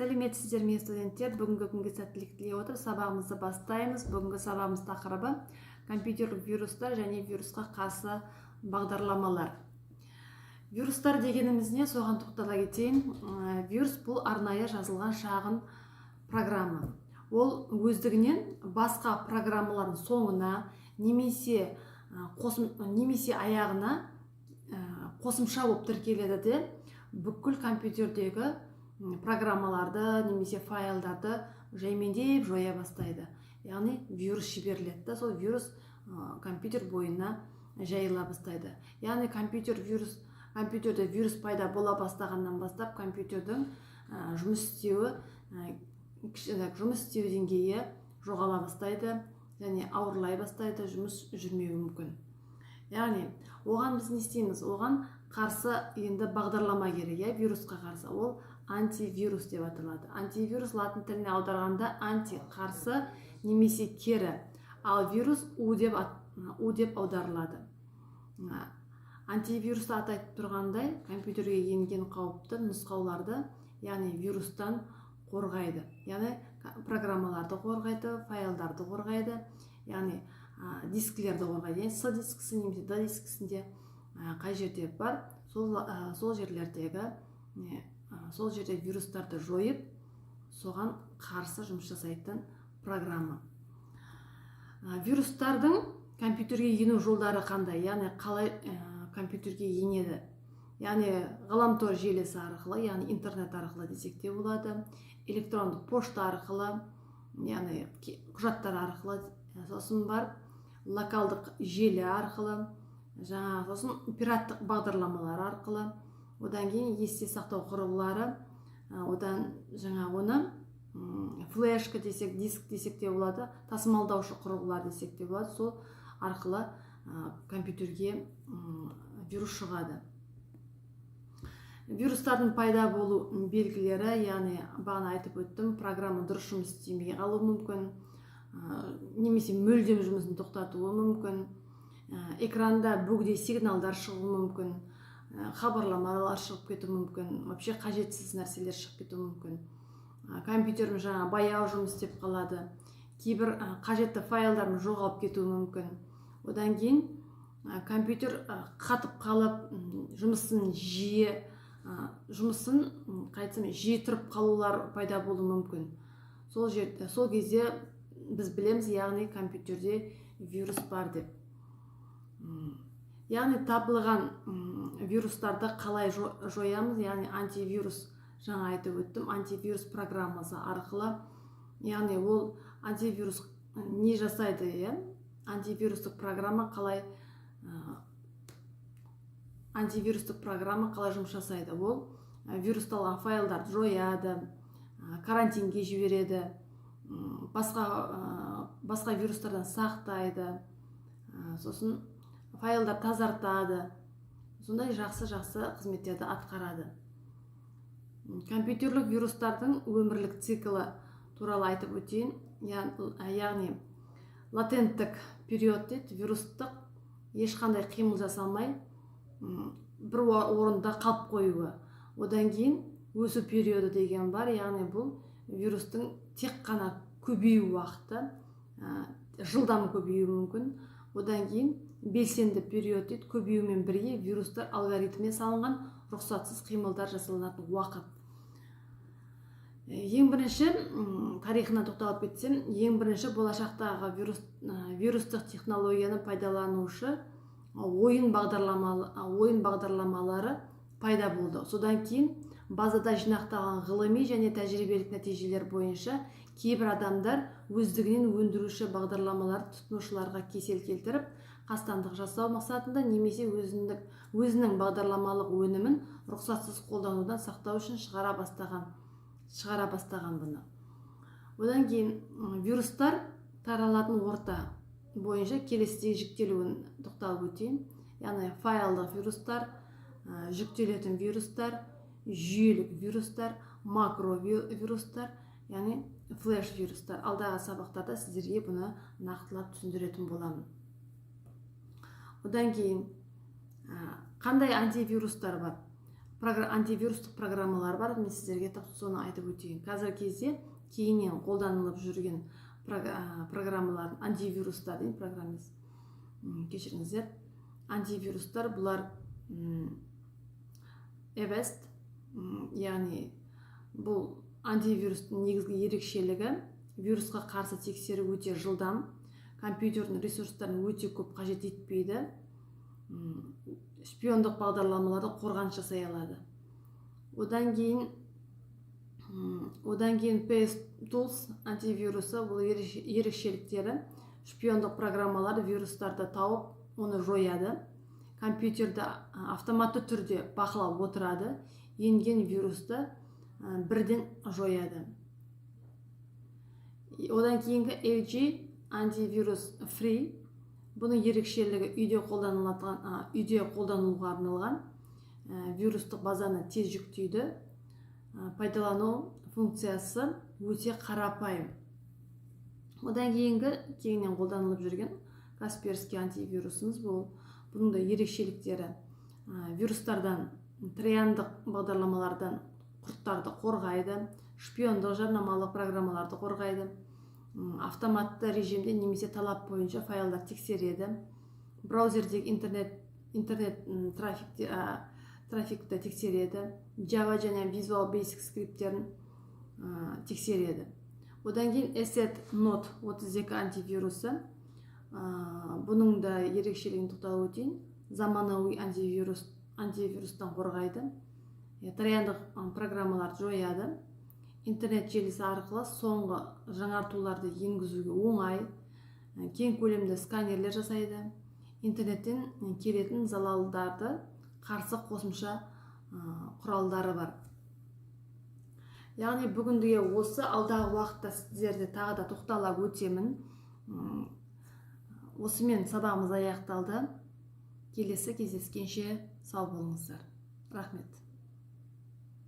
Сәлеметсіздер ме, студенттер! Бүгінгі күнге сәттілік тілей отырып, сабағымызды бастаймыз. Бүгінгі сабағымыз тақырыбы: компьютерлік вирустар және вирусқа қарсы бағдарламалар. Вирустар дегеніміз не, соған тоқтала кетейін. Вирус – бұл арнайы жазылған шағын программа. Ол өздігінен басқа программалардың соңына немесе немесе аяғына қосымша болып тіркеледі де, бүкіл компьютердегі программаларды немесе файлдарды жаймендеп жоя бастайды. Яғни вирус жіберіледі да, сол вирус компьютер бойына жайыла бастайды. Яғни компьютерде вирус пайда бола бастағаннан бастап компьютердің жұмыс істеуі жұмыс істеу деңгейі жоғала бастайды және ауырлай бастайды, жұмыс жүрмеуі мүмкін. Яғни оған біз не істейміз? Оған қарсы енді бағдарлама керек, иә, вирусқа қарсы. Ол антивирус деп аталады. Антивирус латын тіліне аударғанда анти – қарсы немесе кері, ал вирус у деп аударылады. Антивирус, аты айтып тұрғандай, компьютерге енген қауіпті нұсқауларды, яғни вирустан қорғайды, яғни программаларды қорғайды, файлдарды қорғайды, яғни дискілерді қорғайды. Яғни С дискісі немесе Д дискісінде қай жерде бар, сол жерлердегі не, сол жерде вирустарды жойып, соған қарсы жұмыс жасайтын программа. Вирустардың компьютерге ену жолдары қандай, яғни қалай компьютерге енеді? Яғни ғаламтор желісі арқылы, яғни интернет арқылы десек те болады, электрондық пошта арқылы, яғни құжаттар арқылы, сосын барып локалдық желі арқылы, жаңағы сосын пираттық бағдарламалар арқылы, одан кейін есте сақтау құрылғылары, одан жаңа оны флешка десек, диск десек те болады, тасымалдаушы құрылғылар десек те болады, сол арқылы компьютерге вирус шығады. Вирустардың пайда болу белгілері, яғни бағана айтып өттім, программа дұрыс жұмыс істемей қалуы мүмкін немесе мүлдем жұмысын тоқтатуы мүмкін, экранда бөгде сигналдар шығуы мүмкін, хабарламалар шығып кетуі мүмкін, вообще қажетсіз нәрселер шығып кетуі мүмкін. Компьютерім жаңа баяу жұмыс істеп қалады, кейбір қажетті файлдарым жоғалып кетуі мүмкін. Одан кейін компьютер қатып қалып, жұмысын жиі жұмысын қалай айтсам, жиі тұрып қалулар пайда болуы мүмкін. Сол кезде біз білеміз, яғни компьютерде вирус бар деп. Яғни табылған вирустарды қалай жоямыз? Яғни антивирус, жаңа айтып өттім, антивирус программасы арқылы. Яғни ол антивирус не жасайды, иә? Антивирустық программа қалай жұмыс жасайды? Ол вирусталған файлдарды жояды, карантинге жібереді, басқа вирустардан сақтайды, сосын файлдар тазартады, сондай жақсы жақсы қызметтерді атқарады. Компьютерлік вирустардың өмірлік циклі туралы айтып өтейін. Яғни латенттік период дейді, вирустық ешқандай қимыл жасалмай, бір орында қалып қоюы. Одан кейін өсу периоды деген бар, яғни бұл вирустың тек қана көбею уақыты, жылдам көбеюі мүмкін. Одан кейін белсенді период дейді, көбеюмен бірге вирустар алгоритміне салынған рұқсатсыз қимылдар жасалынатын уақыт. Ең бірінші тарихына тоқталып кетсем, ең бірінші болашақтағы вирустық технологияны пайдаланушы ойын бағдарламалары пайда болды. Содан кейін базада жинақталған ғылыми және тәжірибелік нәтижелер бойынша кейбір адамдар өздігінен өндіруші бағдарламалар тұтынушыларға кесел келтіріп, қастандық жасау мақсатында немесе өзінің бағдарламалық өнімін рұқсатсыз қолданудан сақтау үшін шығара бастаған бұны. Одан кейін вирустар таралатын орта бойынша келесідей жіктелуін тоқталып өтейін. Яғни файлдық вирустар, жүктелетін вирустар, жүйелік вирустар, макровирустар, яғни флеш вирустар. Алдағы сабақтарда сіздерге бұны нақтылап түсіндіретін боламын. Одан кейін қандай антивирустар бар? Антивирустық программалар бар, мен сіздерге тап соны айтып өтейін. Қазіргі кезде кейіннен қолданылып жүрген программалар, антивирустар деймін, программа емес, кешіріңіздер, антивирустар. Бұлар Avast, яғни бұл антивирустың негізгі ерекшелігі: вирусқа қарсы тексеру өте жылдам, компьютердің ресурстарын өте көп қажет етпейді, шпиондық бағдарламаларды қорғаныс жасай алады. Одан кейін PS Tools антивирусы. Бұл ерекшеліктері: шпиондық программалар вирустарды тауып, оны жояды, компьютерді автоматты түрде бақылап отырады, енген вирусты бірден жояды. Одан кейінгі AVG антивирус Free. Бұның ерекшелігі: үйде қолданылуға арналған, вирустық базаны тез жүктейді, пайдалану функциясы өте қарапайым. Одан кейінгі кеңінен қолданылып жүрген Касперский антивирусымыз. Бұның да ерекшеліктері: вирустардан, трояндық бағдарламалардан, құрттарды қорғайды, шпиондық, жарнамалық программаларды қорғайды, автоматты режимде немесе талап бойынша файлдар тексереді, браузердегі интернет трафикті тексереді, Java және Visual Basic скрипттерін тексереді. Одан кейін ESET Note 32 антивирусы. Бұның да ерекшелігіне тоқталып өтейін: заманауи антивирустан қорғайды, трояндық программаларды жояды, интернет желісі арқылы соңғы жаңартуларды енгізуге оңай, кең көлемді сканерлер жасайды, интернеттен келетін залалдарды қарсы қосымша құралдары бар. Яғни бүгіндіге осы. Алдағы уақытта сіздерде тағы да тоқтала өтемін. Осымен сабағымыз аяқталды. Келесі кездескенше сау болыңыздар, рахмет.